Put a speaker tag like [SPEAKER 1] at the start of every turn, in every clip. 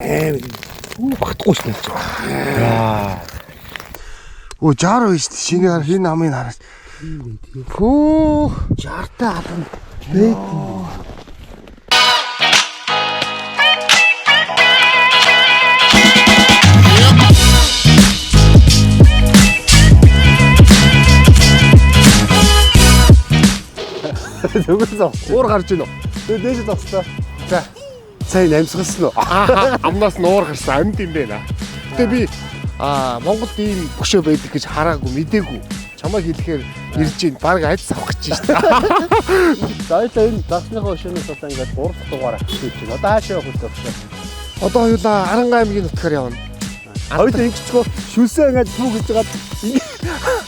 [SPEAKER 1] Амар багтахгүй шүү дээ. Яа.
[SPEAKER 2] Өө 60 байж шүү. Шинэ хар хин намыг хараач. Хөө
[SPEAKER 1] 60-тай алган байд.
[SPEAKER 2] Зүгээр зогс. Уур гарч ийн үү?
[SPEAKER 1] Тэгээ дээш зогстой.
[SPEAKER 2] За.
[SPEAKER 1] Сайн амьсгалсан уу?
[SPEAKER 2] Амнаас нуур гарсан амьд юм байна. Гэтэ би Монголд ийм бөшөө байдаг гэж хараагүй мдээгүй. Чамайг хэлэхээр ирж ийн баг аль савх гэж шин.
[SPEAKER 1] За хоёлаа энэ загсныхаа өшөөнөөс одоо ингээд 3 дахь дугаар авчих гэж байна. Одоо хаашаа явах вэ өшөө?
[SPEAKER 2] Одоо хоёулаа Аранга аймгийн нутгаар явна.
[SPEAKER 1] Хоёулаа ингэчгөө шүлсээ ингээд түүх гэж байгаа.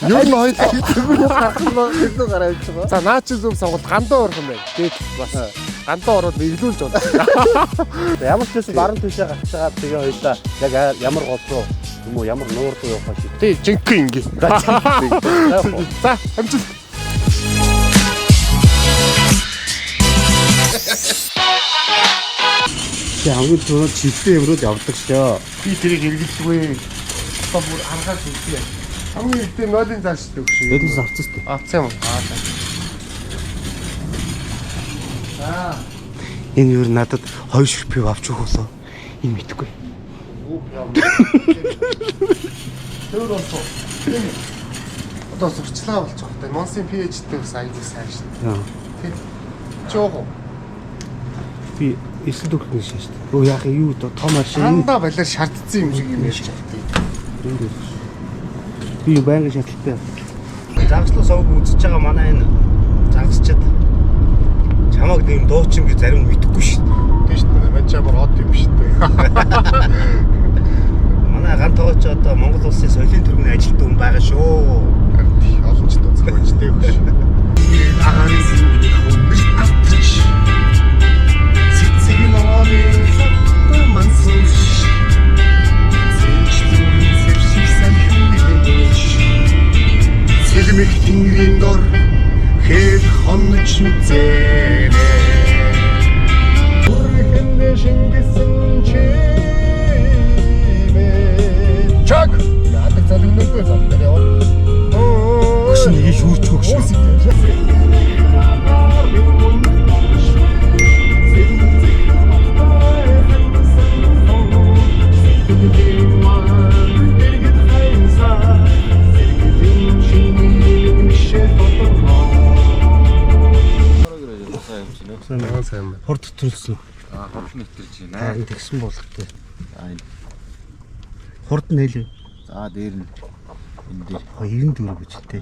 [SPEAKER 2] Ер нь хоёулаа
[SPEAKER 1] Зүгээр гарах нь илүү гараа явж байгаа.
[SPEAKER 2] За наа чи зөв сонголт гандаа орох юм байна. Дээд бас гандаа ороод эглүүлж болно.
[SPEAKER 1] Ямар ч байсан баруун тийшээ гарч байгаа тэгээ хоёулаа яг ямар гол руу юм уу ямар нуур руу явах шиг.
[SPEAKER 2] Тий жинхэнэ ингээ. За амжилт.
[SPEAKER 1] Чи хамгийн түрүүнд чивтэй юмрууд явдаг шөө.
[SPEAKER 2] Би тэрийг эргэлдэггүй. Одоо бүр аргаар шүлтээ. Хамгийн ихтэй нойлын зар шүү дээ.
[SPEAKER 1] Нойлоос авцсан шүү дээ.
[SPEAKER 2] Авцсан юм. Аа за.
[SPEAKER 1] Энэ юу надад хоёр шир пив авч өгөх болоо. Энэ мэдэхгүй.
[SPEAKER 2] Тэр болов. Одоо сурчлага болчих واخ. Монсын PhD-тэй бас аягүй сайн шүү дээ. Тий. Чи уух уу?
[SPEAKER 1] Би 9 дөрөвний шин шүү дээ. Өө яах юм юу том машин энэ
[SPEAKER 2] Дандаа балиар шаардсан юм шиг юм ярьж байгаа.
[SPEAKER 1] Би юу байнгын шаардлагатай. Загслуу сувг үзэж байгаа манай энэ загсчид чамааг нэм дуучин гэж зарим нь мэдэхгүй шүү дээ.
[SPEAKER 2] Тий шүү дээ. Мань чамар од юм шүү дээ.
[SPEAKER 1] Манай ган тоогооч одоо Монгол улсын соёлын төрмийн ажилтан хүн байгаа шүү.
[SPEAKER 2] Тий, олон ч дуу зохиож дээ шүү. Агаарын хүмбэр татчих. Цэцэг номын хатан мансууш. Цэцлүүн сэвшиг салхин бэлгэж. Цэлмэх тэнгэрийн дор хээр хонож үзээрэй. Бүрхэндээ шингэсэн чимээ. Чак! Яадаг залгингүй зам дээр яваа.
[SPEAKER 1] Багш нэг шүүрч өгш.
[SPEAKER 2] Сайн байна.
[SPEAKER 1] Хурд төрөлсөн.
[SPEAKER 3] Аа хурд нэвтэрч байна.
[SPEAKER 1] Харин тэгсэн болохтой.
[SPEAKER 3] За энэ.
[SPEAKER 1] Хурд нээлээ.
[SPEAKER 3] За дээр нь энэ дээр.
[SPEAKER 1] 94 гэж тэ.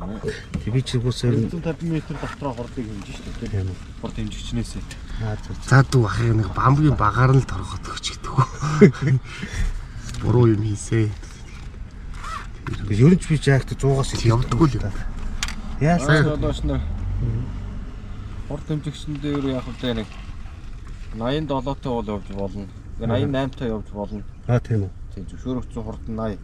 [SPEAKER 1] Тэг би чи угсаа
[SPEAKER 3] 150 м дотроо хурдыг хэмжиж шүү дээ.
[SPEAKER 1] Тийм үү.
[SPEAKER 3] Хурд хэмжигчнээсээ.
[SPEAKER 1] Аа зөв.
[SPEAKER 2] За дүү ахыг нэг бамбгийн багаар нь л торгоод өгч гэдэг. Буруу юм хийсэ.
[SPEAKER 1] Ер нь ч би жаагт 100-аас илүү
[SPEAKER 2] Явдггүй л юм.
[SPEAKER 1] Яасан?
[SPEAKER 3] Одоо ч нэ. Хурд хэмжигчэн дээр яг үгүй нэг 87-тай бол явж болно. Тэгээ 88-тай явж болно.
[SPEAKER 1] Аа тийм үү.
[SPEAKER 3] Тийм зөвшөөрөгдсөн хурд нь 80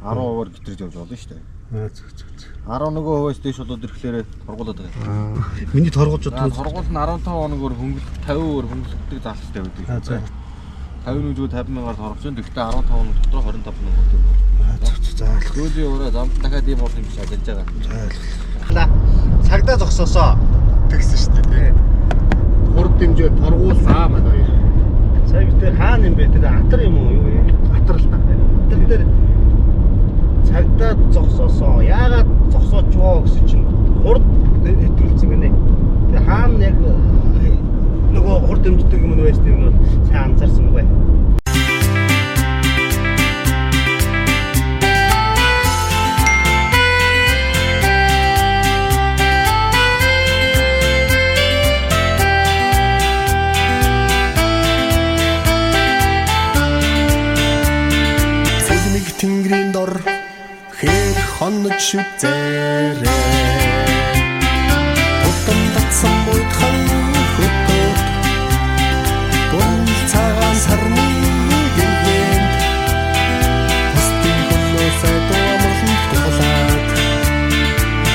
[SPEAKER 3] 10%-аар гитрэж явж болно шүү дээ.
[SPEAKER 1] Аа зөв зөв зөв.
[SPEAKER 3] 11%-аас дээш болоод ирэхлээр торгуулад байгаа.
[SPEAKER 1] Миний торгуулж
[SPEAKER 3] За
[SPEAKER 1] удаа.
[SPEAKER 3] торгуул нь 15 хоногор хөнгөлт 50%-аар хөнгөлөгдөг залттай байдаг.
[SPEAKER 1] Аа зөв.
[SPEAKER 3] 51 зүг 50 мянгаар торгож байна. Тэгэхдээ 15 хоног дотор 25 мянга төгрөг.
[SPEAKER 1] Аа зөв зөв. За ойлгох.
[SPEAKER 3] Сүүлийн өрөө замд дахиад ийм бол юм шиг ажиллаж байгаа.
[SPEAKER 1] За ойлгох. Цагдаа зогсоосоо.
[SPEAKER 2] Тэгсэн шүү дээ. Хурд дэмжээ торгуулсаа манай хоёр.
[SPEAKER 1] Сая би тэр хаана юм бэ? Тэр атар юм уу юу юм?
[SPEAKER 2] Атар л та.
[SPEAKER 1] Атар дээр цагдаа зогсоосоо. Яагаад зогсооч вэ гэсэн чинь хурд хэтрүүлсэн гинэ. Тэр хаана яг нөгөө хурд дэмждэг юм уу байсан юм бол сайн анзаарсангүй.
[SPEAKER 2] Цэлмэг тэнгэрийн дор хээр хонож үзээрэй. Тутам татсан муйдхан хөтөд Бүрэн цагаан сарны гэрээнд Тусдын хөлөө сайдуу амарланд тулаад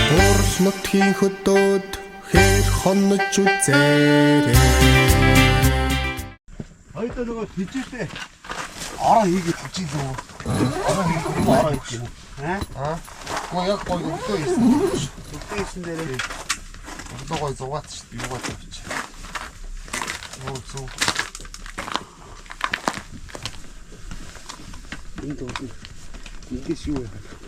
[SPEAKER 2] Дуурал нутгийн хөдөөд хээр хонож үзээрэй.
[SPEAKER 1] Хоёулаа нөгөө тижээтэй Ороо хийгээд авчих юм уу? Ороо хийх юм ороо хийх юм уу? Аа?
[SPEAKER 2] Гоо яг гоё өглөө хийсэн.
[SPEAKER 1] Өглөө хийсэн дээрээ.
[SPEAKER 2] Өглөө гоё зугаат шүү дээ. Юугаа тавьчих. Оо зүг.
[SPEAKER 1] Энэ дуу. Ингээс юу яагаад вэ?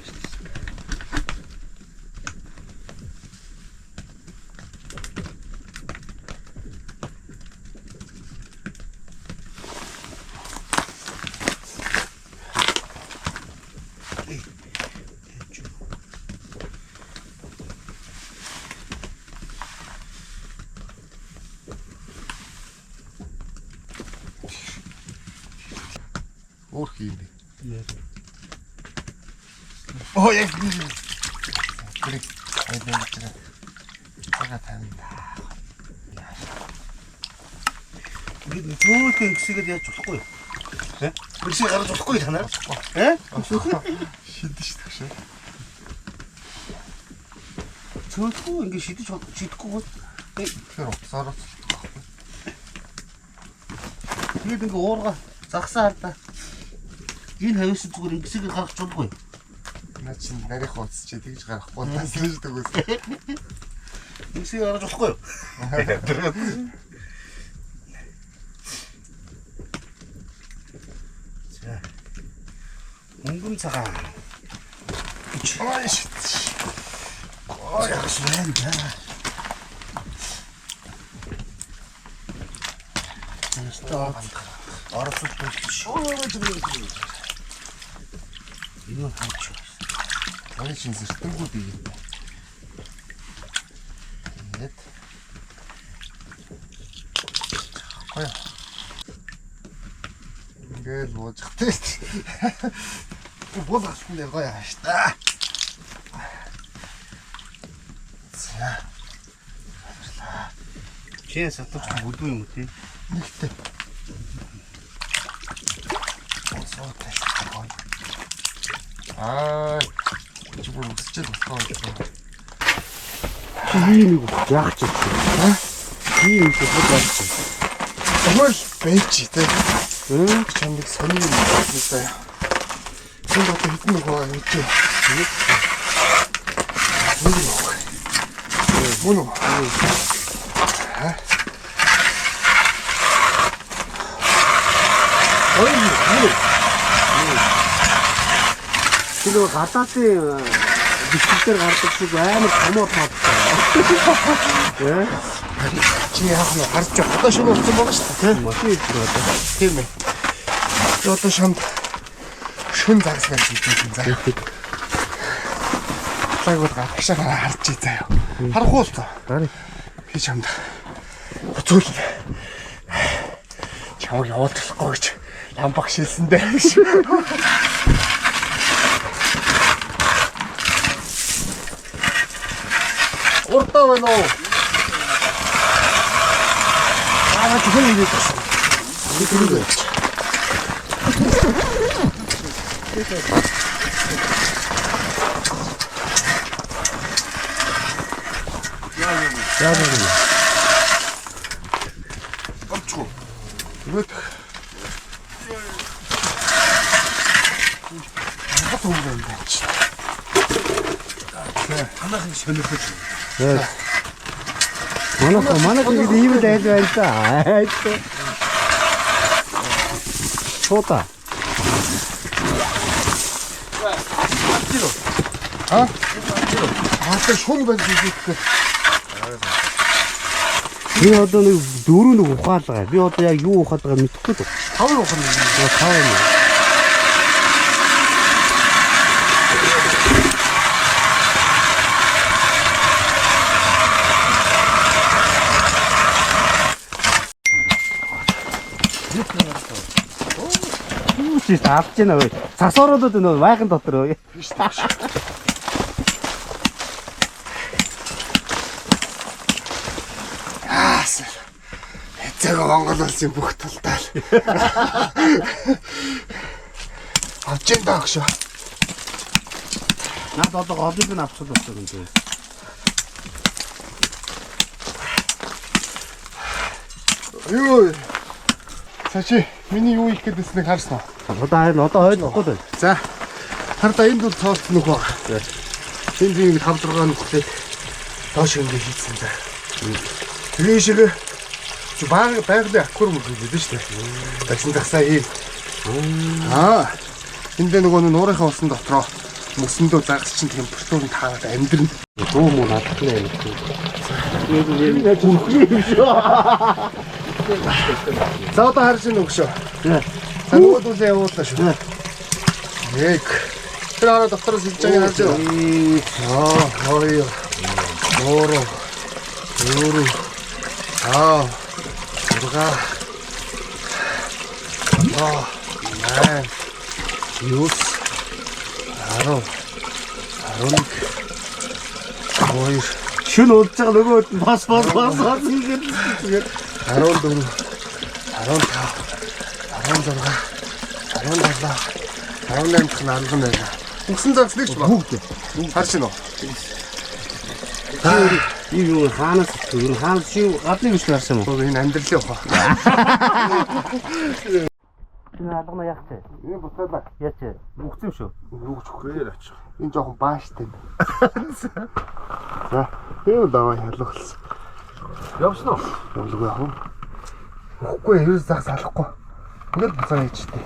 [SPEAKER 2] Өөр хийм бэ? Оо яг нэг. Тэрийг айдаа гэж байгаа. Цагаа тавина.
[SPEAKER 1] Ингээд зөөлхөн ингэсгээд яаж болохгүй юу? Тэ? Ингэсээ гаргаж болохгүй та нар? Э?
[SPEAKER 2] Шидэж шүү дээ.
[SPEAKER 1] Зөөлхөө ингэ шидэж шидэхгүй бол
[SPEAKER 2] Тэгэхээр утсаар байхгүй.
[SPEAKER 1] Тэгээд ингээ уурга загсаа хардаа. Энэ хавьс зүгээр ингэсээ гаргаж болохгүй.
[SPEAKER 2] Наа чин нарийнх утас чи тэгж гарахгүй таслаж дэгээс.
[SPEAKER 1] Ингэсээ гаргаж болохгүй юу? За. Өнгөн цагаан.
[SPEAKER 2] Ой shit.
[SPEAKER 1] Ой яаш байна да. Ястаа орцод болчих. Энэ хаач.
[SPEAKER 2] Таны чин зэртэнгүү бий. Ингээд. Гоё. Ингээд буужхтай. Бул гарсан дээр гоё ааш та. За.
[SPEAKER 1] Чи сатууч бүлгүй юм уу тий?
[SPEAKER 2] Нэгтэй. Суутай гоё. Аа, чи бүр өсчээд болохоо юм.
[SPEAKER 1] Чи ийм нэг яах чи? Аа? Ийм нэг бод яах чи?
[SPEAKER 2] Зүгээр л байж тий. Чамд сони юм байна заяа. Энд одоо хэдэн нөх байгаа юм чи? Нэг нөх. Мөн үү?
[SPEAKER 1] Ой, юу? Тэр нөгөө гадаадын бичлэг дээр гардаг шиг амар томоор тоодтой. Э?
[SPEAKER 2] Чи яах нь харж байгаа. Одоо шөнө болсон байгаа шүү дээ,
[SPEAKER 1] тий? Одоо.
[SPEAKER 2] Тийм ээ. Би одоо шамд шүн загас барьж идэх юм заяа. Лаг бол гадагшаа харж ий заяа. Харахгүй л тоо.
[SPEAKER 1] Харъя.
[SPEAKER 2] Би чамд буцуул. Чамаг явуулчихгүй гэж ламбаг шилсэн дээ. Урдаа байна уу? Аа тэгэн ирээд байна. Тэр үү.
[SPEAKER 1] Яа юм.
[SPEAKER 2] Гомчгүй. Тэгээд хот юм байна чи.
[SPEAKER 1] Танайхан сонирхож. Манайх ингэж ийм л айл байна да. Айл. Суута.
[SPEAKER 2] А? Аа тэр шун байж идэхгүй.
[SPEAKER 1] Би одоо нэг дөрөв нэг ухаалгаа. Би одоо яг юу ухаад байгааг мэдэхгүй л.
[SPEAKER 2] Таван ухаан.
[SPEAKER 1] Тав юм. Юу ч авч яана вэ? Цас ороод нөө майхан дотор өө.
[SPEAKER 2] Аас. Хэцээг Монгол улсын бүх талдаа л. Авч ин даа гэж.
[SPEAKER 1] Наад одоо голыг нь авчихвал болчих юм дээ.
[SPEAKER 2] Юу. Сачи. Миний юу хийх гэдээснийг харсан уу?
[SPEAKER 1] Одоо харин одоо ойлгохгүй л байна.
[SPEAKER 2] За. Хардаа энд бол цоолт нөх байгаа. Энд ийм 5 6 нөхлээд доош ингэ хийцэн за. Тэгээ шиг чи баг байгалийн аквариум гэдэг шүү дээ. Таксын тагсаа ийм. Аа. Энд нөгөө нуурынхаа усан дотроо мөсөндөө загас чинь температур нь таагаад амьдрна.
[SPEAKER 1] Дуу муу наадах нэ юм. Яг бүрхний юм шүү.
[SPEAKER 2] За одоо харж байна өгшөө. За нөгөөдүүлээ явууллаа шүү. Нэг. Тэр хараа дотроос хийж байгааг харж байна. Аа, хоёр. Гурав. Дөрөв. Аа. Зургаа. Аа. 8. 9. 10. 11. 2.
[SPEAKER 1] Шүн уулж байгаа нөгөөд нь бас бас бас бас ингэж
[SPEAKER 2] 14. 15. 16. 17. 18 дахь наалган байна. Үгсэн загас нэг ч баг.
[SPEAKER 1] Бүгд.
[SPEAKER 2] Харж байна уу?
[SPEAKER 1] Ийм юу хаанаас юу хаанаас юу гадны бичлэг харсан юм уу?
[SPEAKER 2] Энэ амьдралын ухаан.
[SPEAKER 1] Энэ алгана яах вэ?
[SPEAKER 2] Энэ буцаалаа.
[SPEAKER 1] Яач вэ? Үгсэн юм шүү.
[SPEAKER 2] Юу ч үхрээр очих. Энэ жоохон бааштай. За, энэ даваа ялгалсан.
[SPEAKER 3] Явсан уу?
[SPEAKER 2] Явлгүй яах вэ? Үхгүй ерөөс загас алахгүй. Ингээл буцаа хийжтэй.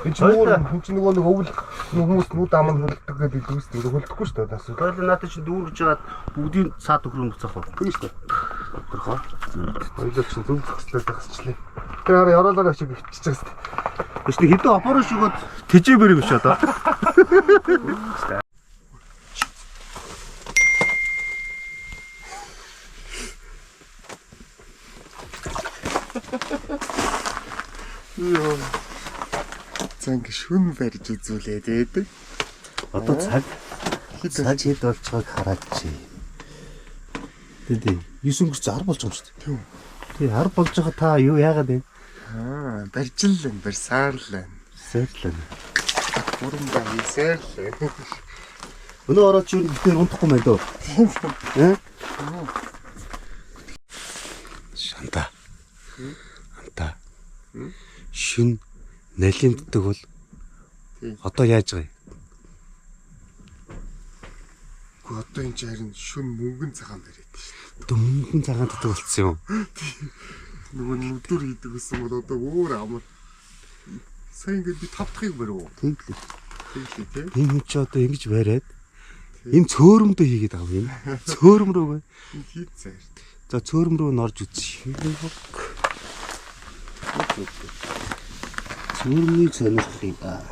[SPEAKER 2] Энэ чинь нөгөө энэ чинь нөгөө нэг өвөл хүмүүс нүд ам нь хөлдөг гэдэг үгс дээ. Хөлдөхгүй шүү дээ. Бас.
[SPEAKER 1] Хоёул надад чинь дүүргэж жагаад бүгдийн цаад төхрөн буцаах уу?
[SPEAKER 2] Тийм шүү дээ. Тодорхой. Хоёулаа чинь зөв зохицлоо загасчлаа. Тэр хараа ёроолоор шиг өвчиж байгаа шүү дээ.
[SPEAKER 1] Биш нэг хэдэн опороо шигөөд тэжээ бэрэг биш одоо.
[SPEAKER 2] Йоо. За ингэ шүн барьж үзүүлээд байдаг.
[SPEAKER 1] Одоо цаг цаг хэд болж байгааг хараач. Тэ тэ 9 өнгөрч 10 болж байгаа юм шүү дээ.
[SPEAKER 2] Тийм.
[SPEAKER 1] Тий 10 болж байгаа та юу яагаад вэ?
[SPEAKER 2] Аа, барьжил л барьсаар л байна.
[SPEAKER 1] Сайрлаа.
[SPEAKER 2] Бүрэн байсаар л байна.
[SPEAKER 1] Өнөө ороод чи юу битээр унтахгүй мэн дөө. Э? Шанта. Анта. Шүн налимддаг бол одоо яаж байгаа юм?
[SPEAKER 2] Гэхдээ одоо энэ чинь харин шүн мөнгөн цагаан бариад шүү дээ.
[SPEAKER 1] Одоо мөнгөн цагаан татдаг болцсон юм.
[SPEAKER 2] Нөгөө нүдүр хийдэг гэсэн бол одоо өөр амар. Сайн ингээд би тав дахыг барив.
[SPEAKER 1] Тийм л.
[SPEAKER 2] Тийм л тий.
[SPEAKER 1] Энэ хүн чи одоо ингэж бариад энэ цөөрөмдөө хийгээд байгаа юм. Цөөрөм рүү.
[SPEAKER 2] Энэ хийц цаар.
[SPEAKER 1] За цөөрөм рүү норж үзье. Цөөрөмийг сонирхох юм аа.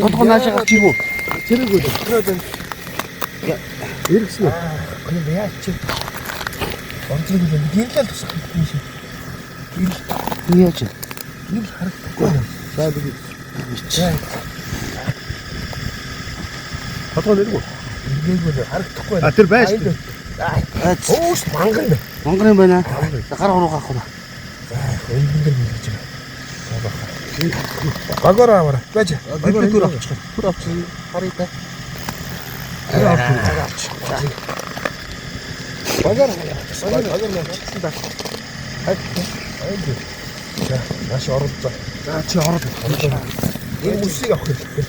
[SPEAKER 1] Тодгоо наашаа гарч ирв үү?
[SPEAKER 2] Тэрэг үл. Тэр энэ
[SPEAKER 1] Эргэсэн үү?
[SPEAKER 2] энэ яа чи. Онцлог үл гэрлэл тусах юм шиг.
[SPEAKER 1] Энэ яаж вэ?
[SPEAKER 2] Гэрэл харагдахгүй юм.
[SPEAKER 1] За би
[SPEAKER 2] Тодгоо нэргүй. Эргээгүй л харагдахгүй.
[SPEAKER 1] А тэр байж шүү.
[SPEAKER 2] Өөш манган байна.
[SPEAKER 1] Монгол юм байна. Гар хуруу гарах уу?
[SPEAKER 2] За энэ дээр мэлгэж байгаа. За баха. Багаар аваарай. Байж.
[SPEAKER 1] Багаар түр авчих. Түр авчих. Харъя та.
[SPEAKER 2] Тэр авчих. Багаар багаар авчихсан да. За нааш оруулж. За чи ороод. Энэ мөсийг авах хэрэгтэй.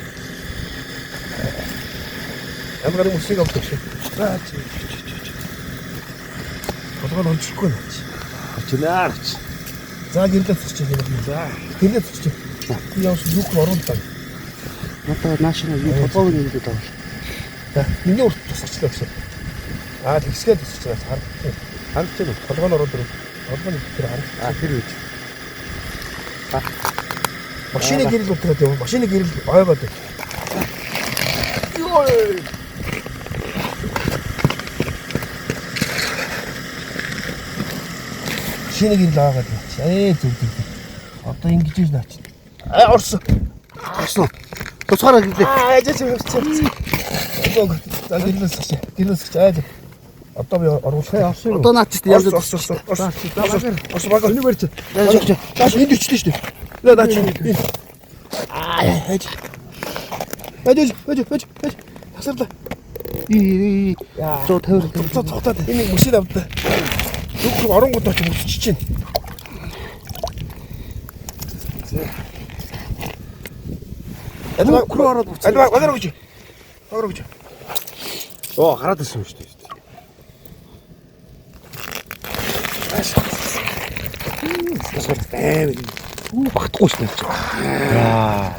[SPEAKER 2] Ямар мөсийг авах вэ? За чи. Толгой нь онцлохгүй нэ.
[SPEAKER 1] Очнаа авч.
[SPEAKER 2] За гэрлээ цогч юм. За гэрлээ цогч. Би явсан юух оруулаа.
[SPEAKER 1] Одоо нааш нь юу толгойг нь ингэдэг авал.
[SPEAKER 2] За миний урт тусгачлаа гэсэн. Аа тэгсгээ тусгачлаа харагдчих.
[SPEAKER 1] Харагдаж байна.
[SPEAKER 2] Толгой нь ороод ирв. Толгой нь тэр харагдчих.
[SPEAKER 1] А тэр үеч.
[SPEAKER 2] Машины гэрэл утраад яв. Машины гэрэл ойгоод. Йой. Шинэ гэрэл аагаад байна. Ээ зүг. Одоо ингэж иж наач. Аа орсон.
[SPEAKER 1] Орсон. Тусгаараа гэрлээ.
[SPEAKER 2] Аа яж яж. За гэрлээс чи. Гэрлээс чи аа. Одоо би оруулах юм.
[SPEAKER 1] Одоо наач шүү дээ.
[SPEAKER 2] Орсон. Орсон. Орсон баг. Энийг барьж.
[SPEAKER 1] Яаж.
[SPEAKER 2] Наач энд өчлөө шүү дээ. Наа наач. Аа яж. Яж яж яж яж. Тасарлаа.
[SPEAKER 1] И 150
[SPEAKER 2] Цогцоо цогтоод энэ мөсөд авдаа. Нүх оронгууд очиж мөсөж чинь.
[SPEAKER 1] Нүх рүү ороод буцаа.
[SPEAKER 2] Аль багаар өгч. Багаар өгч.
[SPEAKER 1] Оо гараад ирсэн юм шүү дээ. Амар. Үү багтахгүй шүү дээ. Яа.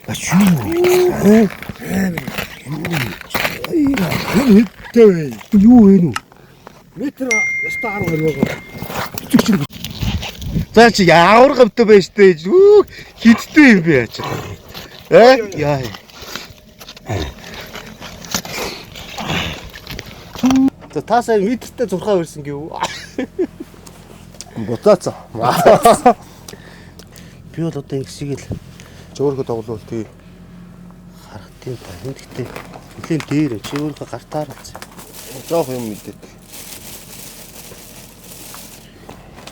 [SPEAKER 1] Ач юу?
[SPEAKER 2] Энэ хэдтэй вэ?
[SPEAKER 1] Юу вэ нү?
[SPEAKER 2] Метр ястаа 10 20 байгаа.
[SPEAKER 1] За чи ямар гавтай байж тээ. Үу хидтэй юм бэ яач. Э? Яа. За та сая метртэй зурхаа барьсан гэв.
[SPEAKER 2] Буцаацаа.
[SPEAKER 1] Би бол одоо ингэсийг л
[SPEAKER 2] Чи өөрөө тоглоул тий.
[SPEAKER 1] харагдیں та. Энд гэхдээ нэлээд дээр чи өөрөө гартаар алцсан.
[SPEAKER 2] Жоох юм мэдээд.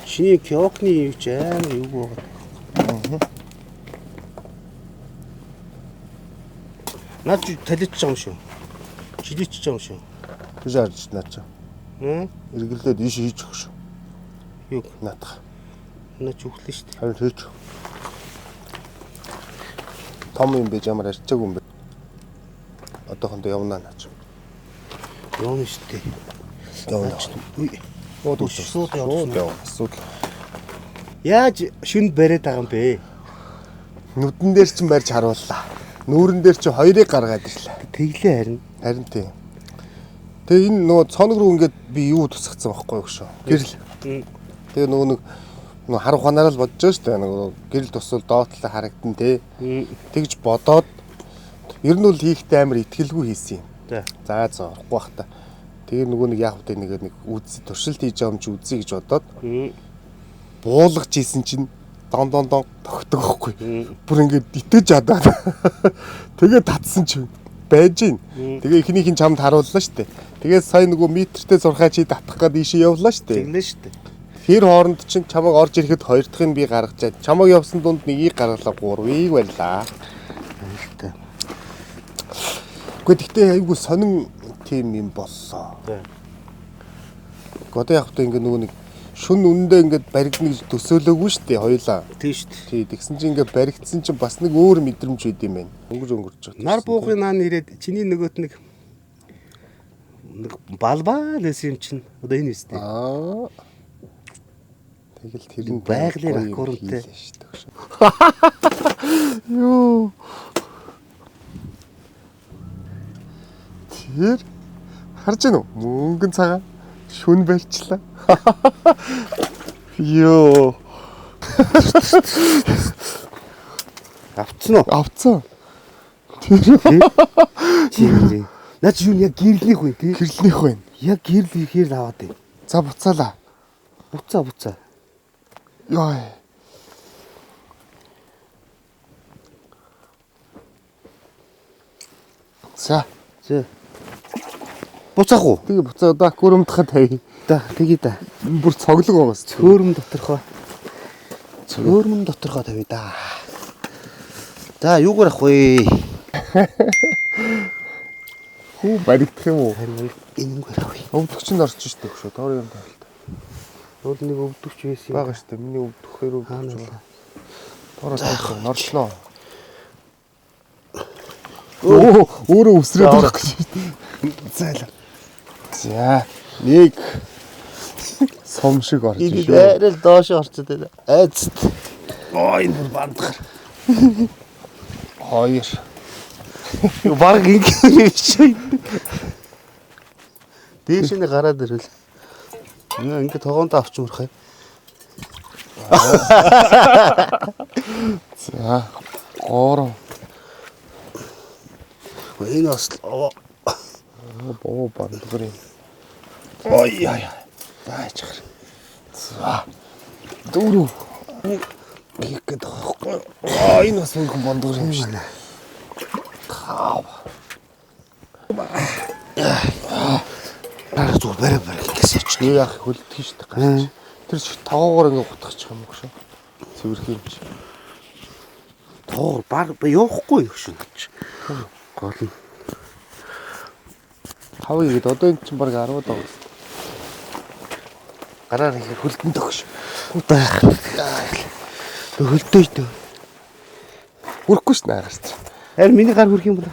[SPEAKER 1] Чиний киокны юу ч амар юу байгаа. Наад чи таличж байгаа юм шүү. Чилийчж байгаа юм шүү.
[SPEAKER 2] Тийш харж наа чи.
[SPEAKER 1] Хм?
[SPEAKER 2] Эргэлдээд ийш хийж өгш.
[SPEAKER 1] Юу?
[SPEAKER 2] Наадах.
[SPEAKER 1] Наа чи өглөө шүү дээ.
[SPEAKER 2] Харин хийж. Том юм бэ ямар арчаагүй юм бэ? Одоохондоо явна наа чи.
[SPEAKER 1] Явна шүү дээ.
[SPEAKER 2] Явна.
[SPEAKER 1] Үгүй.
[SPEAKER 2] Шууд
[SPEAKER 1] Шууд явна.
[SPEAKER 2] Шууд явна. Асуудал.
[SPEAKER 1] Яаж шүнд бариад байгаа юм бэ?
[SPEAKER 2] Нүдэн дээр чинь барьж харууллаа. Нүүрэн дээр чинь хоёрыг гаргаад ирлээ.
[SPEAKER 1] Тэглээ харин.
[SPEAKER 2] Харин тий. Тэгээ энэ нөгөө цоног руу ингээд би юу тусгацсан байхгүй юу шүү. Гэрэл. Тэгээ нөгөө нэг нөгөө хар ухаанаараа л бодож байгаа шүү дээ. Нөгөө гэрэл тусвал доотлоо харагдан тий. Тэгж бодоод ер нь бол хийхдээ амар итгэлгүй хийсэн юм.
[SPEAKER 1] За.
[SPEAKER 2] За за орохгүй бах та. Тэгээ нөгөө нэг яг үгүй нэг нэг үз туршилт хийж байгаа юм чи үзье гэж бодоод буулгаж исэн чинь дон дон дон тогтдог байхгүй. Бүр ингээд итгэж чадаад. Тэгээ татсан чинь байж гин. Тэгээ эхнийх нь чамд харууллаа шүү дээ. Тэгээ сая нөгөө метртэй зурхаа чи татах гээд ийшээ явлаа шүү дээ.
[SPEAKER 1] Тэглээ шүү дээ.
[SPEAKER 2] Тэр хооронд чинь чамайг орж ирэхэд хоёр дахь нь би гаргачаад чамайг явсан дунд нэгийг гаргалаа гурвыг барьлаа.
[SPEAKER 1] Аюултай.
[SPEAKER 2] Гэхдээ тэгтээ айгүй сонин тим юм боллоо.
[SPEAKER 1] За.
[SPEAKER 2] Гэхдээ одоо яг хөтэ ингээ нөгөө нэг шүн үндэ ингээд баригдана гэж төсөөлөөгүй шүү дээ хоёулаа.
[SPEAKER 1] Тийм шүү дээ.
[SPEAKER 2] Тий, тэгсэн чинь ингээ баригдсан чинь бас нэг өөр мэдрэмж байд юм байна. Өнгөрж өнгөрч байгаа.
[SPEAKER 1] Нар буухын наан ирээд чиний нөгөөт нэг нэг балбаа л байсан юм чинь. Одоо энэ үстэй.
[SPEAKER 2] Аа. Тэгэл тэр нь
[SPEAKER 1] Байгалийн
[SPEAKER 2] гоё юм
[SPEAKER 1] аквариумтай.
[SPEAKER 2] хийлээ шүү дээ. Йоо. Тэр харж гин үү? Мөнгөн цагаан шүн барьчлаа. Йоо.
[SPEAKER 1] Авцсан уу?
[SPEAKER 2] Авцсан.
[SPEAKER 1] Чи юм. Наа чи юу яг гэрлэнийх үе тий.
[SPEAKER 2] Гэрлэнийх байна.
[SPEAKER 1] Яг гэрэл ихээр л аваад байна.
[SPEAKER 2] За буцаалаа.
[SPEAKER 1] Буцаа буцаа.
[SPEAKER 2] Йоо. За,
[SPEAKER 1] За. Буцаах уу?
[SPEAKER 2] тэгээ буцаа одоо аквариумдахад тавь.
[SPEAKER 1] Да, тэгье да.
[SPEAKER 2] Бүр цоглог байгаас.
[SPEAKER 1] Цөөрөм доторхоо. Цөөрөм доторхоо тавья да. За, юугаар авах вэ?
[SPEAKER 2] Хүү баригдах юм уу?
[SPEAKER 1] Харин энэнгээр авъя.
[SPEAKER 2] Өвдөгч нь орж штэ хөшөө. Доор юм тавилт.
[SPEAKER 1] Уул нэг өвдөгч байсан юм.
[SPEAKER 2] Бага штэ. Миний өвдөх хоёр
[SPEAKER 1] Хаана
[SPEAKER 2] өвдөгч.
[SPEAKER 1] вэ?
[SPEAKER 2] Доор тавих орчлоо. Оо, өөрөө өсрээд байгаа гэж. Зайлаа. За, нэг сум шиг орж
[SPEAKER 1] Энэ
[SPEAKER 2] шүү.
[SPEAKER 1] арай л доош орчод байна. Айцт. Оо энэ бүр бандгар.
[SPEAKER 2] Хоёр.
[SPEAKER 1] Бараг ингэ шиг. Дээш нь гараад ирвэл ингээ тогоонд авч мөрөх юм.
[SPEAKER 2] За. 3.
[SPEAKER 1] Энэ бас
[SPEAKER 2] боо бандгар юм.
[SPEAKER 1] Ой яа. Зааж хар.
[SPEAKER 2] За. 4.
[SPEAKER 1] Хийх гээд байгаа байхгүй.
[SPEAKER 2] Аа энэ бас үнхэн бондгор юм шиг. 5.
[SPEAKER 1] Аа зүгээр барай барай гэсэн чи.
[SPEAKER 2] Юу яах хөлдөх шүү дээ гарч. Тэр шиг тоогоор ингээ гутгах юм уу шүү. Цэвэрх юм чи.
[SPEAKER 1] Тоогоор баг явахгүй юм шиг чи. Гол нь
[SPEAKER 2] 5 игээд одоо эн чинь баг 10 даа. Гараар ихээр хөлдөн төгш.
[SPEAKER 1] Байх. Хөлдөөж дөө.
[SPEAKER 2] Хүрхгүй ш наагаас чи.
[SPEAKER 1] Харин миний гар хүрх юм бол.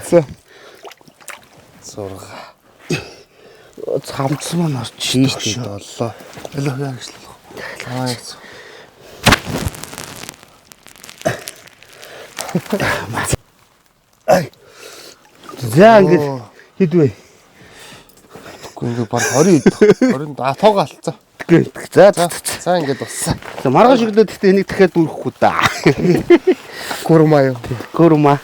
[SPEAKER 2] За. 6.
[SPEAKER 1] Цамц маань орчих шүү дээ.
[SPEAKER 2] 7. Алуу яа гэж л. Аа яа.
[SPEAKER 1] За ингээд хэд вэ?
[SPEAKER 2] Тэгэхгүй ингээд баг 20 идэх. 20 а тоогоо алдсан.
[SPEAKER 1] За
[SPEAKER 2] За ингээд болсон.
[SPEAKER 1] За маргааш өглөө гэхдээ энийг дахиад дүүрэхгүй да.
[SPEAKER 2] Гурмаа юу.
[SPEAKER 1] Гурмаа.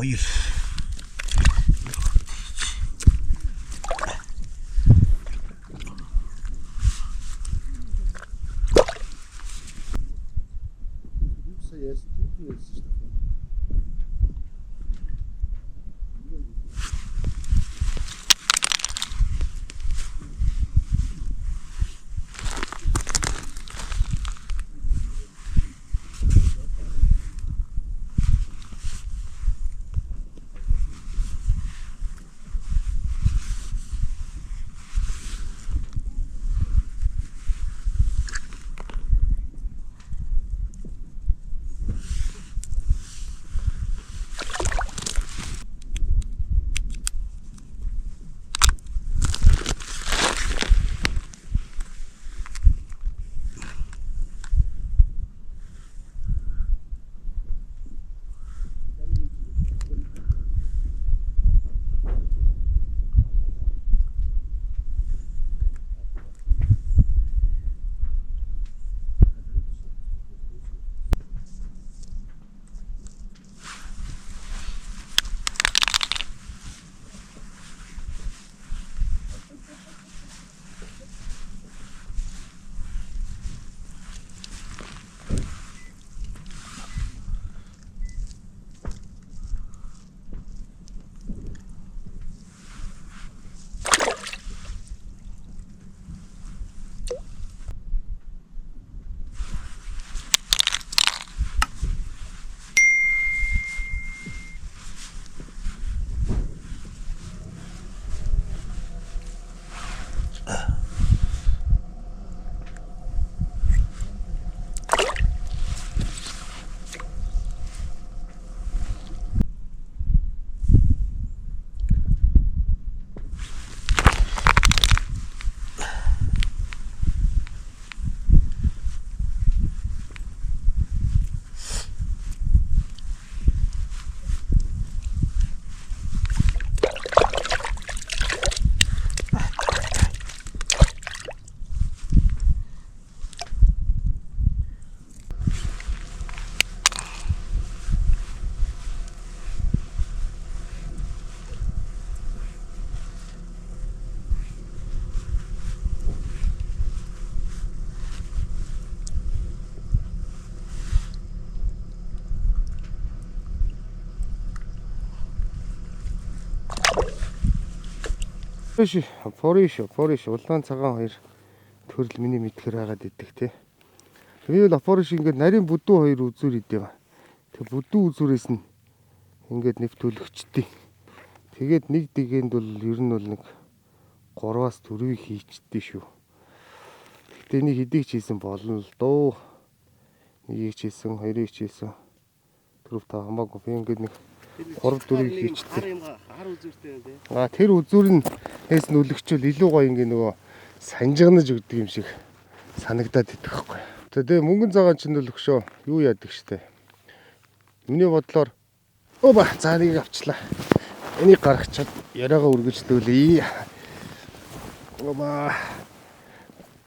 [SPEAKER 1] Хоёр.
[SPEAKER 2] Опориш, опориш, улаан цагаан хоёр төрөл миний мэдхээр байгаад идэх те. Би бол опориш ингээд нарийн бүдүү хоёр үзүүр идэв. Тэг бүдүү үзүүрээс нь ингээд нэвтүүлэгчдээ. Тэгээд нэг дэгэнд бол ер нь бол нэг 3-аас 4-ийг хийчихдээ шүү. Гэхдээ энийг хэдийг ч хийсэн болно л доо. Нэгийг ч хийсэн, хоёрыг ч хийсэн. 4 5 хамаагүй би ингээд нэг 3 4-ийг хийчихдээ.
[SPEAKER 1] Хар үзүүртэй байна тий.
[SPEAKER 2] А тэр үзүүр нь хээс нь үлгчүүл илүү гоё ингээ нөгөө санжигнаж өгдөг юм шиг санагдаад идэх байхгүй. Тэгээ мөнгөн цагаан чинь л өгшөө юу яадаг штэ. Миний бодлоор оба за нэг авчлаа. Энийг гаргачаад яриагаа үргэлжлүүлье. Оба.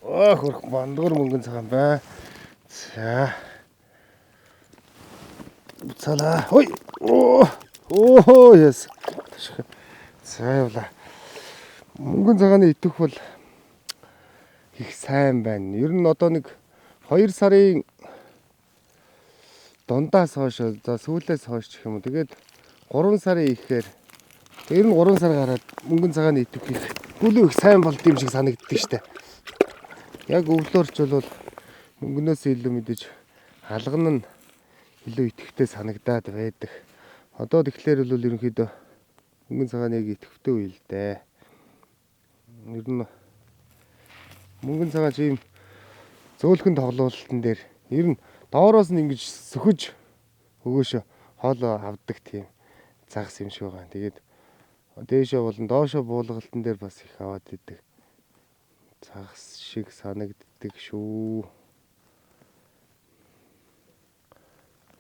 [SPEAKER 2] Оо хөрх бандгар мөнгөн цагаан бай. За. Буцаалаа. Ой. Оо. Оо yes. За явлаа. Мөнгөн цагааны итгэх бол их сайн байна. Ер нь одоо нэг 2 сарын дундаас хойш за сүүлээс хойш гэх юм уу. Тэгээд 3 сарын ихээр ер нь 3 сар гараад мөнгөн цагааны итгэх их гүлүү их сайн болд юм шиг санагддаг штэ. Яг өвлөөрч бол мөнгнөөс илүү мэдээж алган нь илүү итгэвтэй санагдаад байдаг. Одоо тэгэхээр бол ерөнхийдөө мөнгөн цагааны яг итгэвтэй үе л дээ. Ер нь мөнгөн цагаан чи ийм зөөлхөн тоглоултан дээр ер нь доороос нь ингэж сөхөж өгөөшөө хоолоо авдаг тийм загас юм шиг байгаа. Тэгээд дээшээ болон доошоо буулгалтан дээр бас их аваад идэг загас шиг санагддаг шүү.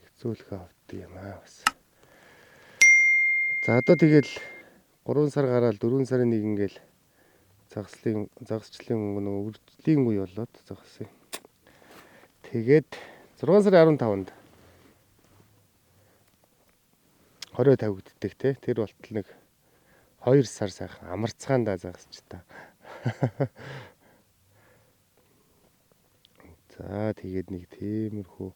[SPEAKER 2] Их зөөлхөн авдаг юм аа бас. За одоо тэгэл 3 сар гараад 4 сарын 1 ингээл загасчлалын мөнгө нөгөө үржлийн үе болоод загасын. Тэгээд 6 сарын 15-нд 20 тавигддаг те. Тэр болтол нэг 2 сар сайхан амарцгаандаа загасч та. За тэгээд нэг тиймэрхүү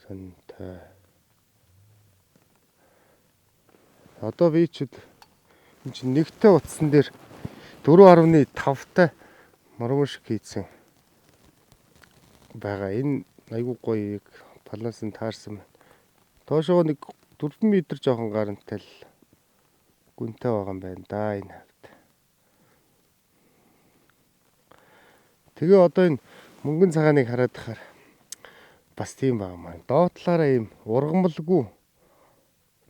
[SPEAKER 2] сонтой. Одоо би ч энэ чинь нэгтэй утсан дээр 4.5-тай мормошг хийсэн байгаа. Энэ айгүй гоё яг баланс нь таарсан байна. Доошоо нэг 4 м жоохон гарантай л гүнтэй байгаа юм байна да энэ хавьд. Тэгээ одоо энэ мөнгөн цагааныг хараад тахаар бас тийм байгаа маань. Доотлаараа ийм ургамалгүй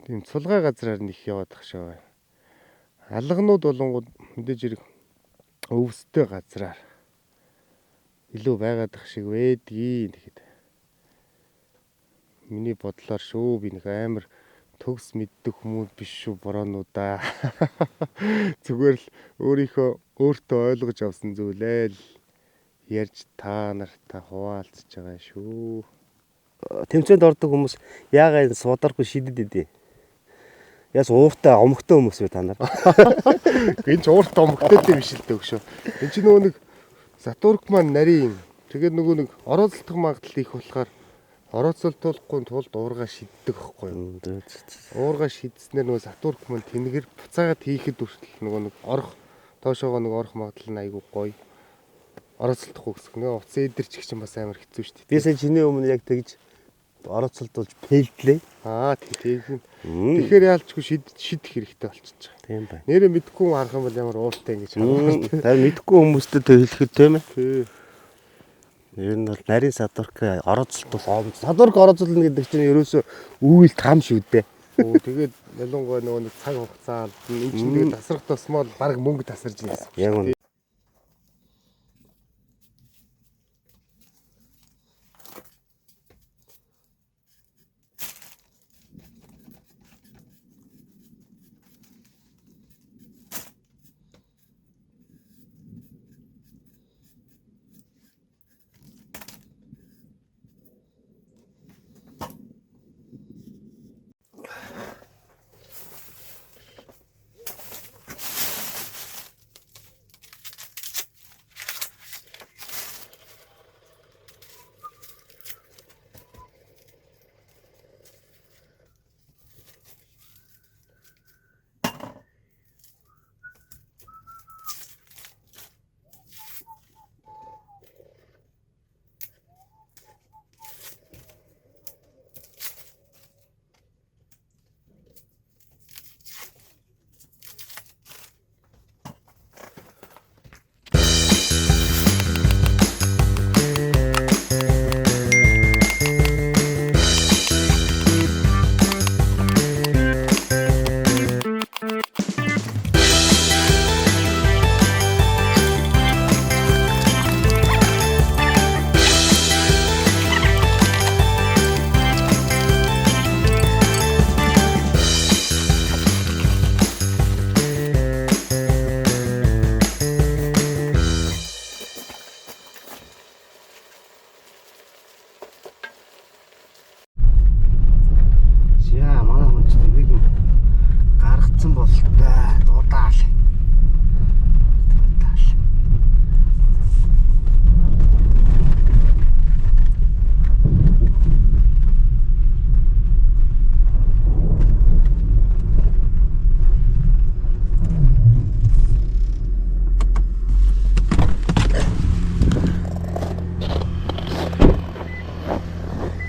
[SPEAKER 2] тийм цулгай газраар нь их яваад тах шиг байна. Алганууд болонгууд мэдээж хэрэг өвстэй газраар илүү байгаад тах шиг байдгийг. Тэгэхэд миний бодлоор шүү би нэг амар төгс мэддэг хүмүүс биш шүү бороонуудаа. Зүгээр л өөрийнхөө өөртөө ойлгож авсан зүйлээ л ярьж та нартай хуваалцж байгаа шүү.
[SPEAKER 1] Тэмцээнд ордог хүмүүс яагаад энэ сударгүй шидэд идэв? Яс ууртай омогтой хүмүүс вэ та нар?
[SPEAKER 2] Энэ ч ууртай омогтой юм биш л дээ өгшөө. Энэ чинь нөгөө нэг Сатурк маань нарийн. Тэгээд нөгөө нэг орооцолдох магадлал их болохоор орооцолдуулахгүй тулд уурга шиддэг байхгүй юу? Уурга шидснээр нөгөө Сатурк маань тэнгэр буцаагаад хийхэд хүртэл нөгөө нэг орох доошоогоо нэг орох магадлал нь айгүй гоё. Орооцолдохгүй гэсэн. Нөгөө уц эдэрч их чинь бас амар хэцүү шүү дээ.
[SPEAKER 1] Би сая чиний өмнө яг тэгж орооцолдуулж пэлдлээ.
[SPEAKER 2] Аа тийм. Тэгэхээр яалчгүй шидэх хэрэгтэй болчихж байгаа.
[SPEAKER 1] Тийм байна.
[SPEAKER 2] Нэрээ мэдгүй хүн харах юм бол ямар ууртай ингэж харах.
[SPEAKER 1] Тэр мэдгүй хүмүүстэй тэг хэлэхэд тийм ээ.
[SPEAKER 2] Тий.
[SPEAKER 1] Ер нь бол нарийн садурк орооцолдвол садурк орооцолно гэдэг чинь ерөөсөө үйл там шүү дээ.
[SPEAKER 2] Оо тэгээд ялангуяа нөгөө нэг цаг хугацаа алдна. Энд чинь тэгээд тасрах тусмаа л баг мөнгө тасарж байна гэсэн.
[SPEAKER 1] Яг үнэ.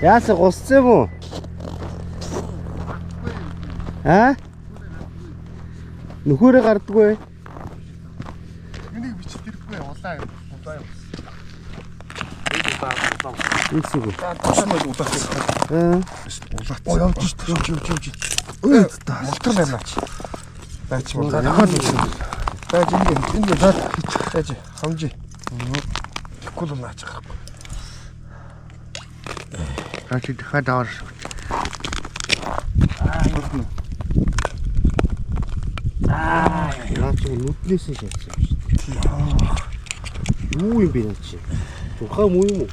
[SPEAKER 1] Яасан гусцсан юм уу? Аа? Нөхөрөө гардггүй.
[SPEAKER 2] Энийг бичих хэрэггүй улаан юм. Улаан юм.
[SPEAKER 1] Үгүй үү.
[SPEAKER 2] За доош нь улаан.
[SPEAKER 1] Аа.
[SPEAKER 2] Улаан. Оо явж шít. Явж явж явж. Өө мотор байна наач. Даач мó. Дахиад нэг юм. Даач ингэ энэ заа даач хамжи. Тэгэхгүй л наач гарахгүй.
[SPEAKER 1] Наач дахиад даваар. Аа. Наач нүдлээсээ шатсан юм шүү дээ. Юу юм бэ наа чи? Тухай муу юм уу?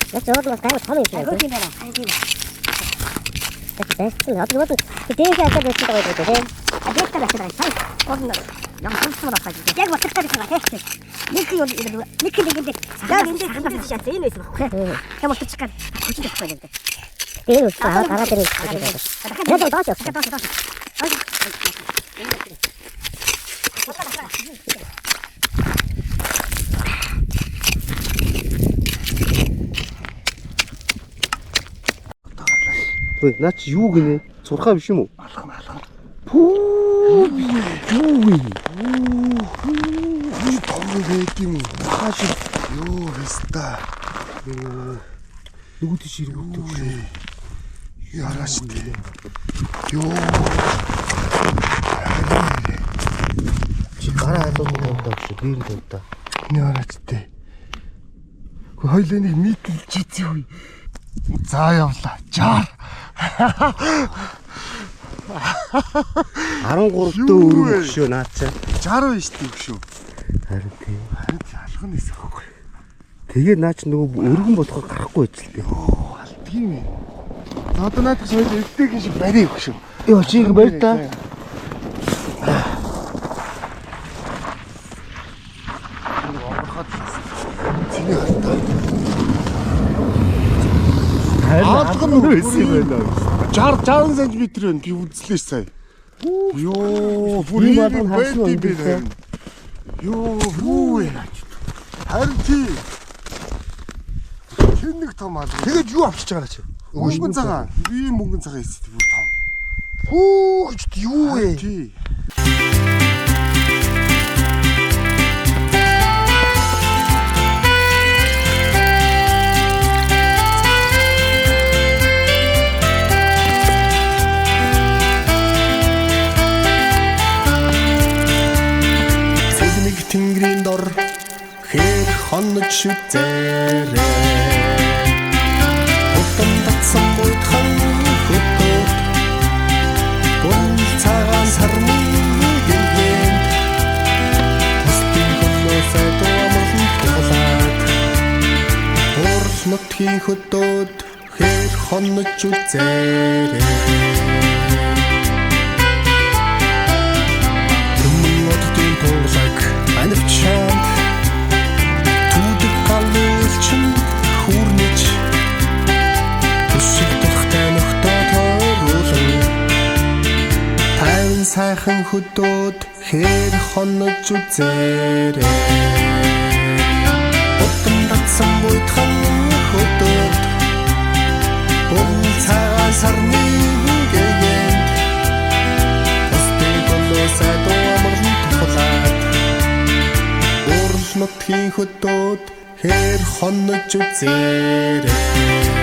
[SPEAKER 4] Яг зөвхөн бас гайгүй том юм шиг байна. Тийм байна. Тийм. Тэс одоо одоо дээш хашаа байсан байгаа юм тийм.
[SPEAKER 5] Дээштэй байсан байгаа. Сая гол нь ям хөлсөөр байгаа. Яг батартай байсан байгаа тийм. Нэг юм нэг нэг юм яг энд энд шатсан энэ байсан байхгүй. Яг батарчих гад хүчин байхгүй юм.
[SPEAKER 4] Тэр үс гараад ирэх. Яг доош явах.
[SPEAKER 5] Доош доош.
[SPEAKER 1] Түн наа чи юу гинэ? Цурхаа биш юм уу?
[SPEAKER 2] Алхам алхам.
[SPEAKER 1] Пүү юу вэ?
[SPEAKER 2] Юу том байд юм уу? Хааш юу хэста.
[SPEAKER 1] Нөгөө тийш эргүүлдэг шүү.
[SPEAKER 2] Яараш тий. Юу.
[SPEAKER 1] Чи гараа халуун тавьдаа шүү. Дээр нь тавьдаа.
[SPEAKER 2] Яараш тий. Хөө хоёлаа нэг митэлж үзье юу. За явлаа. 60.
[SPEAKER 1] 13 дөө өрөм шүү наа чи.
[SPEAKER 2] 60 шүү дээ шүү.
[SPEAKER 1] Харин тийм.
[SPEAKER 2] Харин алах нь эсэхгүй.
[SPEAKER 1] Тэгээ наа чи нөгөө өргөн болохоор гарахгүй байж л дээ.
[SPEAKER 2] Оо алт юм. За одоо наадах шиг эвтэйхэн шиг барь өгөх шүү.
[SPEAKER 1] Йоо чи ингэ барь та.
[SPEAKER 2] Чиний хартаа.
[SPEAKER 1] Харин
[SPEAKER 2] Алган
[SPEAKER 1] байсан юм байна.
[SPEAKER 2] 60 60 см байна. Би үзлээ сая. Йоо, бүр
[SPEAKER 1] Ийм
[SPEAKER 2] ийм
[SPEAKER 1] алган харсан
[SPEAKER 2] байд юм
[SPEAKER 1] юм
[SPEAKER 2] бэ.
[SPEAKER 1] бэ?
[SPEAKER 2] Йоо, хүү. Харин тий. Тэр нэг том алган.
[SPEAKER 1] Тэгээд юу авчиж байгаа наа чи?
[SPEAKER 2] Мөнгөн цагаан. Би мөнгөн цагаан хийсэн бүр том.
[SPEAKER 1] Хүү гэж юу вэ?
[SPEAKER 2] Тий.
[SPEAKER 6] Цэцэг тэнгэрийн дор хээр хоног шүзээрээ. Утам татсан буйтхан хөдөөд бүрэн цагаан сарны гэрээнд тусдын хөлөөсөө дуамал тулаад урал нутгийн хөдөөд хээр хоног шүзээрээ. Түмэн оддын туулаг анивчаанд түүдэг галын хүүрнэж өшиг тухтай нөхдөө тойруулан тайван сайхан хөдөөд хээр хонож үзээрэй. Утам татсан буйтхан хөдөөд бүрэн цагаан сарны гэгэнд тусдын хөлөөсөө дуамал тухлаад урал нутгийн хөдөөд хээр хонож үзээрэй.